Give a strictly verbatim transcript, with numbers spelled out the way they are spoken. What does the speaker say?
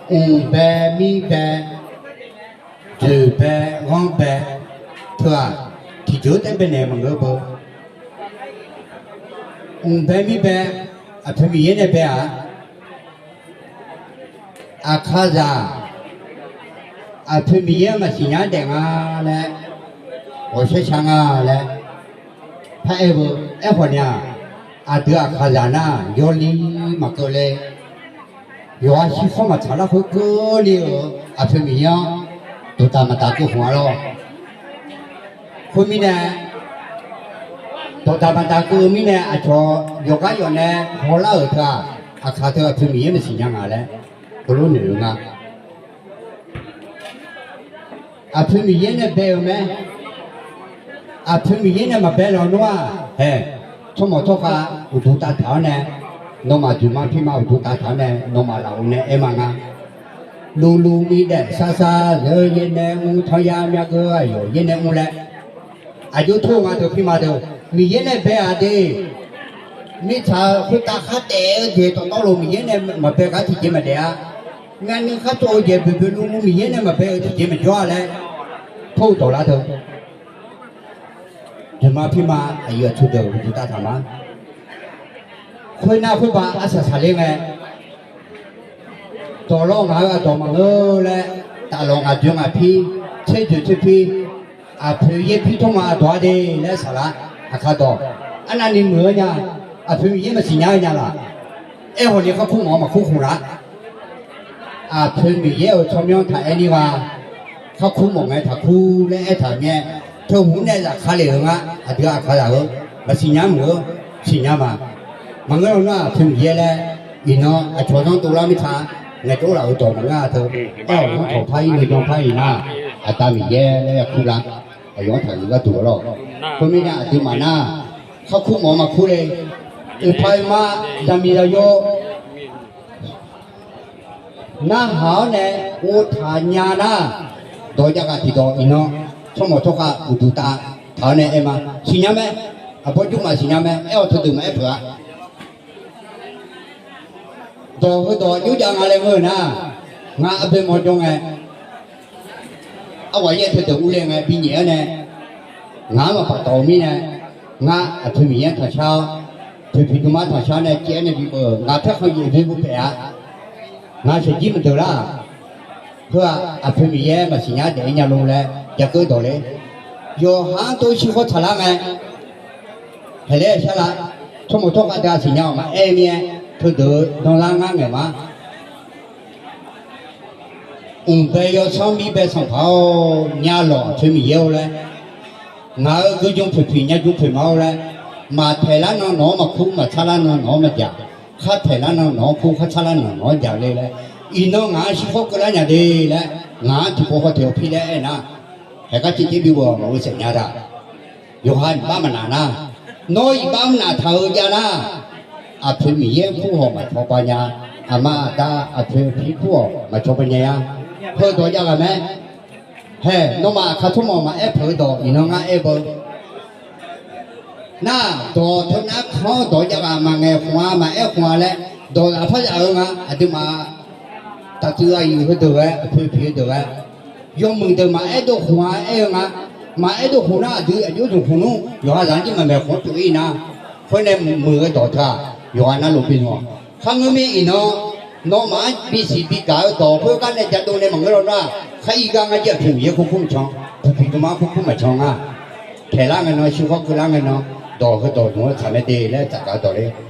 Mqbae mirbae, dzoeqbae ghanrbae, teu-aq, tiqjeuq taef baenaeq maqngeur beu. Mqbae mirbae, aqpoeq Miqyaer nae bae-aq, Aqkaqzaq, aqpoeq Miqyaer-anr maqsiq nya daef nga laer, ghawqshaq shaq nga laer paraer-eu, aerkhawf ni-aq, aqdui Aqkaqzaq nar yawli maqkeuv le. Yawqha shirkhawr maqtsaq larkhoer keuvle-euq aqpoeq Miqyaer-anr dawqdaq maqdaq keuv khmq-a lawr. Khoermirnae, dawqdaq maqdaq keuv-eu mirnae aqcawq yawqgar yawf nae hawlar-euq teu-aq, aqkaq teu aqpoeq Miqyaer maqsiq nya nga laer heulof noeq-eu nga. Aqpoeq Miqyaer nae bae-euq mae. Aqpoeq Miqyaer nae maqbae lawnmr-aq, haeq, tsawrmawq tsawrkhav uqduq tavtaq-awr nae, nawmaf dzoeqma pirma uqduq tavtaq-awr nae nawmaf lafov nae aer ma nga. Luvluv midaef sarsar zeu yaer nae mr, tanrya myavgeur aqyawf yaer nae mr laer, aqjox tor nga deuq pirma deuq Miqyaer nae bae-aq de. Mirtsaq-eu khoertav khar daef-eu jeq dawqtawvluf Miqyaer nae maqbae gar tiqjeq maqdaef-a. Myavnuiv khar tsov-eu jeq boeqboeq luvluv Miqyaer nae maqbae-eu tiqjeq maqjawr-a laer, tor-eu dawq lar deuq, dzoeqma pirma aqyuif aqtsu deuq uqduq tavtaq ma. Khoernar khoerba arsaq saqler ngae, dawq lawr ngaq-eu aqdawq maqngeur laer, taflawq ngaq dzoeq ngaq pir, tser dzoeq tser pir, aqpoeq yaer pir tawr ma aqdawq-a de laer saqlar. Aqkaq dawq arnavni muiq-eu nya. Aqpoeq Miqyaer maqsiq nya-eu nya laq. Aerkhawf ni kharkur mawf-awr maqkur khmq laf. Aqpoeq Miqyaer-euq tsawrmyanr taq aer nir gha. Kharkur mawf ngae taqkur laer aertaq mir-aer, teu hmq nae zafkale-euq nga. Aqdui Aqkaqzaq-eu maqsiq nya meuq-eu siqnya ma. Maqngeur lawnmr-aq, aqpoeq Miqyaer laer iqnan aqcawq zanr dovlar mirtsa ngaeqdov laf-euq dawq maqngeur-a teu. Aer-awq zanr tawq par ir nuijan par iq nar, Aqda Miqyaer laer yakur lar. Aqyawf-anr taqhuiq gharduq-a lawr. Khoermirnae aqduimaf nar, kharkur mawf-eu maqkur le. Oeqpaq oeqma, zaqmiq zaqyo narhaq-awr nae ghovtaq nya nar, dawq jav ghaq tiqdawq iqnan tsawrmawq tsawrkhav uqduq tavtaq-awr nae aer ma. Siqnya mae. Aqbawr jmr maqsiq nya mae. Aer-awq teudeuq maqaer peuq-a. Dawq heudawq jov jav nga laer ngeur-eu nar, ngar arbae mawr jawr ngae, arghaq yaer teudeuq urle ngae binyaef-awr nae, ngaq-anr maqpaf tawf-eu mirnae, ngar aqpoeq Miqyaer-anr tanqshar-awr, poeqpiq dmqma tanqshar nae caev-aer nae bikeuv-euq ngaq paerkhanq yaef beu paef-a. Ngaq shaqjir maqdeuq lar-aq, heu-aq aqpoeq Miqyaer maqsiq nya daef-ir nya lor laer jakeuv dawq le. Yawqha-anr tov shir khawr tsaqlar ngae, haeqlaer shar lar. Tsawrmawq tsawrkhav deuq-aq siqnya-awq maqaer mir-aer, teudeuq-eu danlar ngar ngaeq ma. Mqbae yawsanr mirbae sanqpaq-awr, nyalawq aqpoeq Miqyaer-or laer, ngaq-euq guijm poeqpiq nyajm poeqma-or laer, maqtaeq lar nan nawq-anr maqkur, maqtsar lar nan nawq-anr maqjaq, khar taeq lar nan nawq-anr kur, khar tsar lar nan nawq-anr jaq le laer, iqnan ngaq-anr shir khawr keuvlar nya de laer, ngaq-anr tiqpov khawf taeq-awr pir laer aernar, haeq gar caevcaev bi ghawq maqghoe saef nya da. Yawqha iqbax maqnaq nar, nawr iqbax mr naf taq-eu jav nar, aqpoeq Miqyaer kur hawq maqcawba nya, aqma aqda aqpoeq pir kur hawq maqcawba nya-a. Heudawq jav ghaq mae. Haeq, nawmaf aqkaq tsawrmawq maqaer peuq-eu dawq iqnan ngar aer beu. Nar, dawq teunav kanr-eu dawq jav ghaq maqngaeq khmq-a maqaer khmq-a laer, dawq zaf par zaf-eu nga. Aqduimaf taqtsuif aqyuif heudeuq ghae, aqpoeq piq heudeuq ghae, yawmuiq deuq maqaer dov khmq-a aer-eu nga. Maqaer dov khmq nar aqdui aqjox zmq khmq nmr yawqha zaq-anr jir maqmaeq khmq-anr pyeuf-ir nar, khoer nae muiq-eu dawq teu-aq yawqha narluf bi nmr-awq. Kharngeur mir iqnan, nawmaf-anr bisiq bigaq-eu dawq khoergar nae jadov nae maqngeur law nar, khar ir gar ngar jir aqpoeq Miqyaer kurkur maqcan, puqpuq dmqma-anr kurkur maqcan nga. Taeq lar ngae nan, shir khawr keuvlar ngae nan, dawq heudawq dmq-eu tsaq mae de laer tsafgaq-eu dawq le.